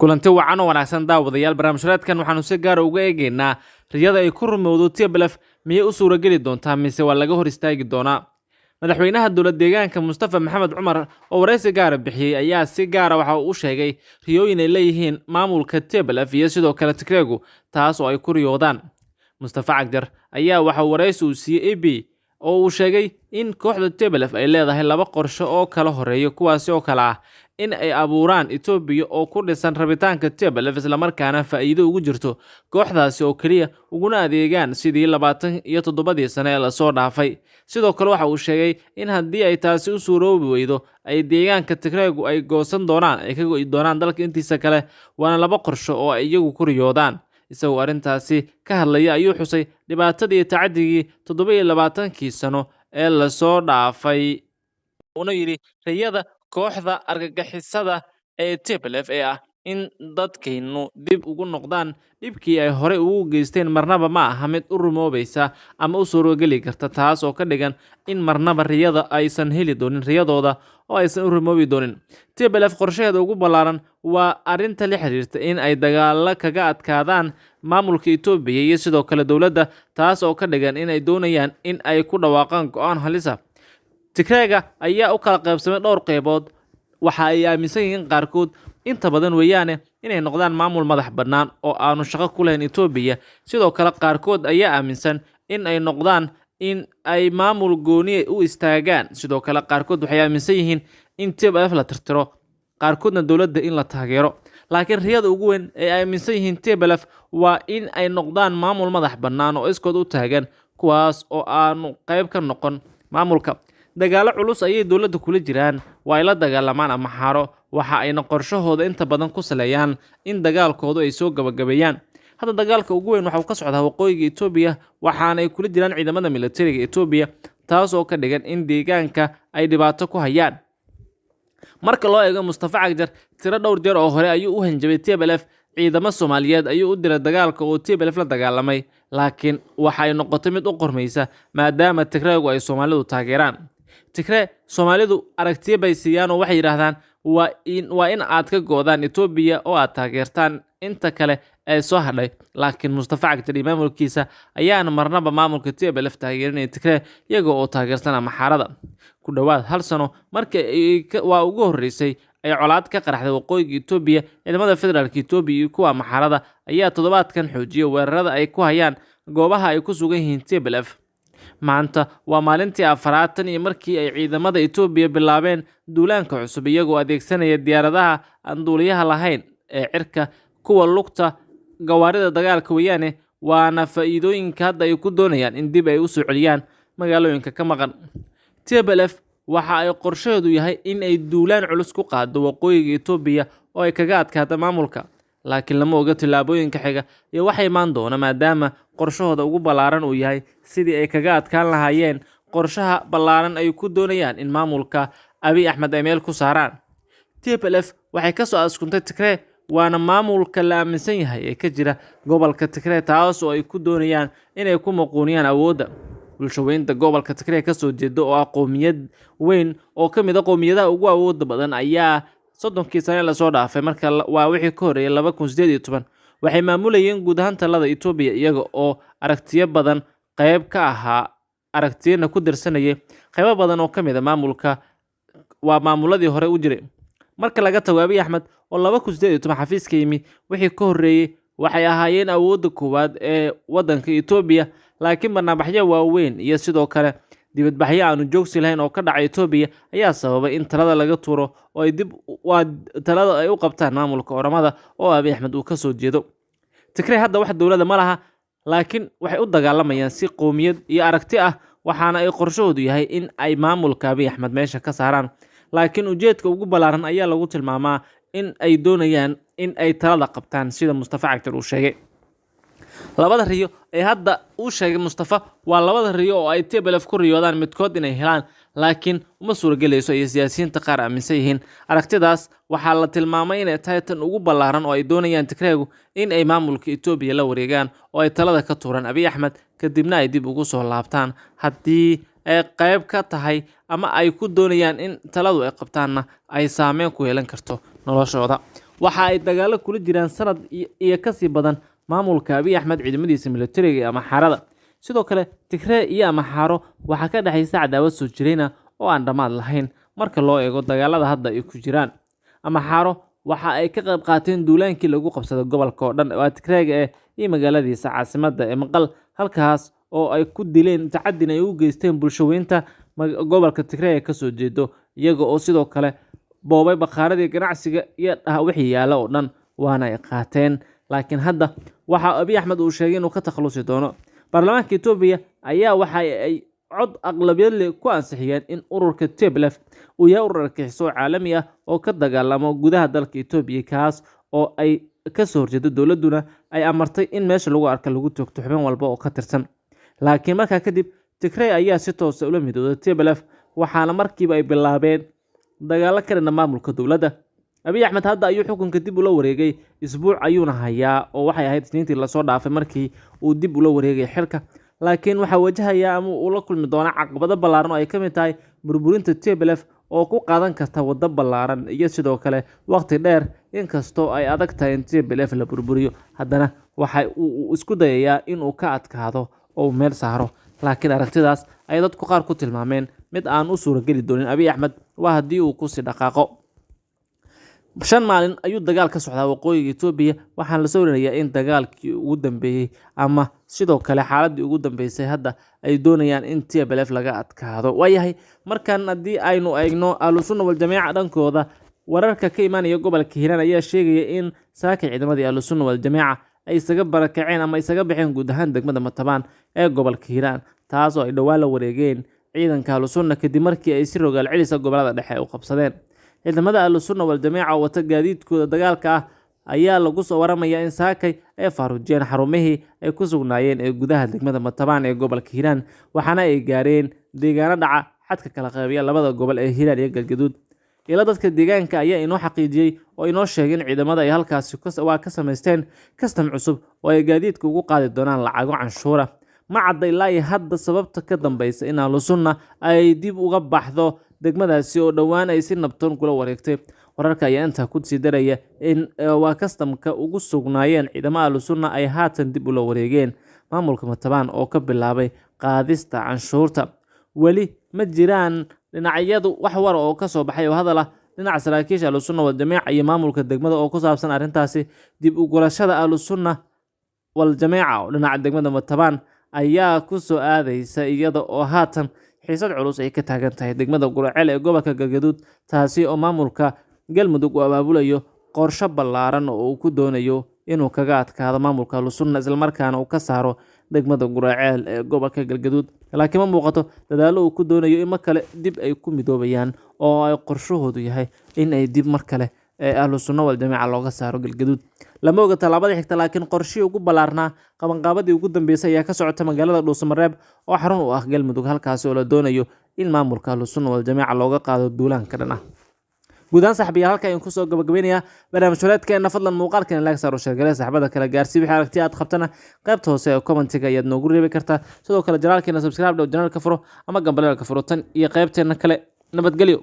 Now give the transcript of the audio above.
Kulanti wacan oo wanaagsan, daawadayaal. Barnaamijreedkan waxaanu si gaara uga eegeynaa riyada ay ku rumowdo TPLF. Miyay u suurageli doontaa mise waa laga hor istaagi doonaa? Madaxweynaha dowlad deegaanka Mustafa Maxamed Cumar oo waraysi gaara bixiyey ayaa si gaara waxa uu u sheegay riyooyin ay leeyihiin maamulka TPLF iyo sidoo kale Tigreegu, taas oo ay ku riyoodaan. Mustafa Cagjar ayaa waxa waraysi uu siiyey AP oo uu sheegay in kooxda TPLF ay leedahay laba qorshe oo kala horeeya, kuwaasi oo kale ah in ay abuuraan Itoobiya oo ku dhisan rabitaanka TPLF, islamarkaana faa'iido ugu jirto kooxdaasi oo keliya, uguna adeegaan sidii 27-dii sane ee lasoo dhaafay. Sidoo kale waxa uu sheegay in haddii ay taasi u suuroobi weydo, ay deegaanka Tigreegu ay goosan doonaan, ay ka go'i doonaan dalka intiisa kale, waana laba qorshe oo ay iyagu ku riyoodaan. Isagoo arrintaasi ka hadlaya ayuu xusay dhibaatadii tacadigii 27-kii sano ee lasoo dhaafay, una yidhi riyada kooxda argagixisada ee TPLF ee ah in dadkaynu dib ugu noqdaan dhibkii ay horey ugu geysteen marnaba ma aha mid u rumoobaysa ama u suurogeli karta, taas oo ka dhigan in marnaba riyada aysan heli doonin, riyadooda oo aysan u rumoobi doonin. TPLF qorshaheeda ugu ballaaran waa arrinta la xiriirta in ay dagaalo kaga adkaadaan maamulka Itoobiya iyo sidoo kale dowladda, taas oo ka dhigan in ay doonayaan in ay ku dhawaaqaan go'aan halisa. Tigreega ayaa u kala qaybsamay dhowr qeybood. Waxa ay aaminsan yihiin qaarkood, inta badan weeyaane, inay noqdaan maamul madax bannaan oo aanu shaqo ku lahayn Itoobiya. Sidoo kale qaarkood ayaa aaminsan in ay noqdaan in ay maamul gooni u istaagaan. Sidoo kale qaarkood waxay aaminsan yihiin in TPLF la tirtiro, qaarkoodna dowladda in la taageero. Laakiin riyada ugu weyn ee ay aaminsan yihiin TPLF waa in ay noqdaan maamul madax bannaan oo iskood u taagan, kuwaas oo aanu qayb ka noqon maamulka. Dagaalo culus ayay dowladda kula jiraan, waa ay la dagaalamaan Amxaaro, waxa ayna qorshahooda inta badan ku saleeyaan in dagaalkoodu ay soo gabagabeeyaan. Hadda dagaalka ugu weyn waxa uu ka socdaa waqooyiga Itoobiya, waxaana ay kula jiraan ciidamada militariga Itoobiya, taas oo ka dhigan in deegaanka ay dhibaato ku hayaan. Marka loo eego Mustafa Cagjar, tiro dhowr jeer oo hore ayuu u hanjabay TPLF. Ciidamo Soomaaliyeed ayuu u diray dagaalka oo TPLF la dagaalamay, laakiin waxay noqotay mid u qormaysa maadaama Tigreegu ay Soomaalidu taageeraan. Tigree Soomaalidu aragtiyo bay siiyaan oo waxay yidhaahdaan waa in aad ka go'daan Itoobiya oo aad taageertaan inta kale ee soo hadhay. Laakiin Mustafa Cagjar iyo maamulkiisa ayaana marnaba maamulka TPLF taageerinaya Tigree, iyaga oo taageersan Amxaarada. Ku dhowaad hal sano markii waa ugu horreysay ay colaad ka qaraxday waqooyiga Itoobiya, ciidamada federaalka Itoobiya iyo kuwa Amxaarada ayaa toddobaadkan xoojiyay weerarada ay ku hayaan goobaha ay ku sugan yihiin TPLF. Maanta waa maalintii afaraad tan iyo markii ay ciidamada Itoobiya bilaabeen duulaanka cusub, iyagoo adeegsanaya diyaaradaha aan duuliyaha lahayn ee cirka, kuwa lugta, gawaarida dagaalka weeyaane, waana faa'iidooyinka hadda ay ku doonayaan in dib ay u soo celiyaan magaalooyinka ka maqan. TPLF waxa ay qorshaheedu yahay in ay duulaan culus ku qaado waqooyiga Itoobiya oo ay kaga adkaato maamulka, laakiin lama oga tillaabooyinka xiga iyo waxa imaan doona, maadaama qorshahooda ugu ballaaran uu yahay sidii ay kaga adkaan lahaayeen qorshaha ballaaran ay ku doonayaan in maamulka Abiy Axmed ay meel ku saaraan. TPLF waxay kasoo askuntay Tigree, waana maamulka la aaminsan yahay ee ka jira gobolka Tigree, taas oo ay ku doonayaan inay ku muquuniyaan awoodda bulshaweynta gobolka Tigree kasoo jeeda, oo ah qowmiyad weyn oo ka mid a qowmiyadaha ugu awooda badan. Ayaa 30-kii sane lasoo dhaafay, marka waa wixii ka horreeyay 2018, waxay maamulayeen guud ahaan talada Itoobiya, iyaga oo aragtiyo badan qayb ka ahaa, aragtiyana ku darsanayay qaybo badan oo ka mid a maamulka, waa maamuladii hore u jiray. Marka laga tago Abiy Axmed oo 2018 xafiiska yimi, wixii ka horreeyey waxay ahaayeen awoodda koowaad ee waddanka Itoobiya. Laakiin barnaamijyo waaweyn iyo sidoo kale dibadbaxyo aanu joogsi lahayn oo ka dhacay Itoobiya ayaa sababay in talada laga tuuro oo ay dib waa talada ay u qabtaan maamulka Oromada oo Abiy Axmed uu kasoo jeedo. Tigrey hadda wax dowladda ma laha, laakiin waxay u dagaalamayaan si qowmiyad iyo aragti ah, waxaana ay qorshahoodu yahay in ay maamulka Abiy Axmed meesha ka saaraan. Laakiin ujeedka ugu ballaaran ayaa lagu tilmaamaa in ay doonayaan in ay talada qabtaan, sida Mustafa Cagjar uu sheegay. Labada riyo ee hadda uu sheegay Mustafa waa labada riyo oo ay TPLF ku riyoodaan midkood inay helaan, laakiin uma suuragelayso ayay siyaasiyiinta qaar aaminsan yihiin. Aragtidaas waxaa la tilmaamay inay tahay tan ugu ballaaran oo ay doonayaan Tigreegu in ay maamulka Itoobiya la wareegaan oo ay talada ka tuuraan Abiy Axmed, kadibna ay dib ugu soo laabtaan. Haddii ay qayb ka tahay ama ay ku doonayaan in taladu ay qabtaanna, ay saameyn ku yeelan karto noloshooda. Waxa ay dagaalo kula jiraan sanad iyo kasii badan maamulka Abiy Axmed, ciidamadiisa militariga iyo Amaxaarada. Sidoo kale Tigree iyo Amaxaaro waxaa ka dhexaysa cadaawad soo jireyna oo aan dhammaad lahayn marka loo eego dagaalada hadda ay ku jiraan. Amaxaaro waxa ay ka qayb qaateen duulaankii lagu qabsaday gobolka oo dhan waa Tigreega ee iyo magaaladiisa caasimadda ee Maqal, halkaas oo ay ku dileen, tacadin ay u geysteen bulshaweynta gobolka Tigray ee kasoo jeedo, iyaga oo sidoo kale boobay bakhaaradii ganacsiga iyo wixii yaala oo dhan waana ay qaateen. Laakiin hadda waxa Abiy Axmed uu sheegay inuu ka takhalusi doono. Baarlamaanka Itoobiya ayaa waxa ay cod aqlabiyad leh ku ansixiyeen in ururka TPLF uu yahay urur argagixiso caalami ah oo ka dagaalamo gudaha dalka Itoobiya, kaas oo ay kasoo horjeedo dowladduna ay amartay in meesha lagu arka lagu toogto xubin walba oo ka tirsan. Laakiin markaa kadib Tigray ayaa si toosa ula midooday TPLF, waxaana markiiba ay bilaabeen dagaalo ka dhana maamulka dowladda. Abiy Axmed hadda ayuu xukunka dib ula wareegay, isbuuc ayuuna hayaa, oo waxay ahayd Isniintii lasoo dhaafay markii uu dib ula wareegay xilka. Laakiin waxaa wajahaya ama uu la kulmi doonaa caqabado ballaaran oo ay ka mid tahay burburinta TPLF oo ku qaadan karta waddo ballaaran iyo sidoo kale waqti dheer. Inkastoo ay adag tahay in TPLF la burburiyo, haddana waxa uu isku dayayaa inuu ka adkaado oo uu meel saaro. Laakiin aragtidaas ay dadku qaar ku tilmaameen mid aan u suurageli doonin Abiy Axmed waa haddii uu kusii dhaqaaqo. 5 maalin ayuu dagaal ka socdaa waqooyiga Itoobiya, waxaana lasoo warinayaa in dagaalkii ugu dambeeyey ama sidoo kale xaaladii ugu dambeysay hadda ay doonayaan in TPLF laga adkaado. Waayahay, markan haddii aynu eegno Ahlusunna Waljamiica dhankooda, wararka ka imaanaya gobolka Hiiraan ayaa sheegaya in saaka ciidamadii Ahlusunna Waljamiica ay isaga barakaceen ama isaga baxeen guud ahaan degmada Matabaan ee gobolka Hiiraan, taas oo ay dhowaan la wareegeen ciidanka Ahlusunna kadib markii ay si rogaal celisa gobolada dhexe u qabsadeen. Ciidamada Ahlusunna Waljamiica oo wata gaadiidkooda dagaalka ah ayaa lagu soo waramayaa in saakay ay faaruujiyeen xarumihii ay ku sugnaayeen ee gudaha degmada Matabaan ee gobolka Hiiraan, waxaana ay gaareen deegaano dhaca xadka kala qaybiya labada gobol ee Hiiraan iyo Galgaduud. Ila dadka deegaanka ayaa inoo xaqiijiyey oo inoo sheegay in ciidamada ay halkaasi waa ka samaysteen kastam cusub oo ay gaadiidka ugu qaadi doonaan lacago canshuura. Ma cadda ilaa iyo hadda sababta ka dambeysa in Ahlusunna ay dib uga baxdo degmadaasi oo dhowaan ay si nabtoon kula wareegtay. Wararka ayaa intaa ku sii daraya in waa kastamka ugu sugnaayeen ciidamada Ahlusunna ay haatan dib ula wareegeen maamulka Matabaan oo ka bilaabay qaadista canshuurta. Weli ma jiraan dhinacyadu wax war oo ka soo baxay oo hadal ah dhinaca saraakiisha Ahlusunna Waljamiica iyo maamulka degmada oo ku saabsan arrintaasi. Dib u gurashada Ahlusunna Waljamiica oo dhinaca degmada Matabaan ayaa ku soo aadaysa iyada oo haatan xiisad culus ay ka taagan tahay degmada Guraceel ee gobolka Galgaduud, taasi oo maamulka Galmudug uu abaabulayo qorshe ballaaran oo uu ku doonayo inuu kaga adkaado maamulka Ahlusunna islamarkaana uu ka saaro degmada Guraceel ee gobolka Galgaduud. Laakiin ma muuqato dadaallo uu ku doonayo in mar kale dib ay ku midoobayaan oo ay qorshahoodu yahay in ay dib mar kale ee Ahlusunna Waljamiica looga saaro Galgaduud. Lama oga tallaabada xigta, laakiin qorshihii ugu ballaarnaa, qabanqaabadii ugu dambeysay ayaa ka socota magaalada Dhuusamareeb oo xarun u ah Galmudug, halkaasi oo la doonayo in maamulka Ahlusunna Waljamiica looga qaado duulaanka dhan ah. Guud ahaan saaxiibayaal, halka ayaan kusoo gabagabeynayaa barnaamij horeedkeena. Fadlan muuqaalkan like saaro, share garee, saaxiibada kale gaarsii. Wixii aragti aad qabtana qaybta hoose ee commentiga ayaad noogu reebi kartaa. Sidoo kale channelkeena subscribe dhow, channelka furo ama gambaleelka furo. Tan iyo qaybteena kale, nabadgelyo.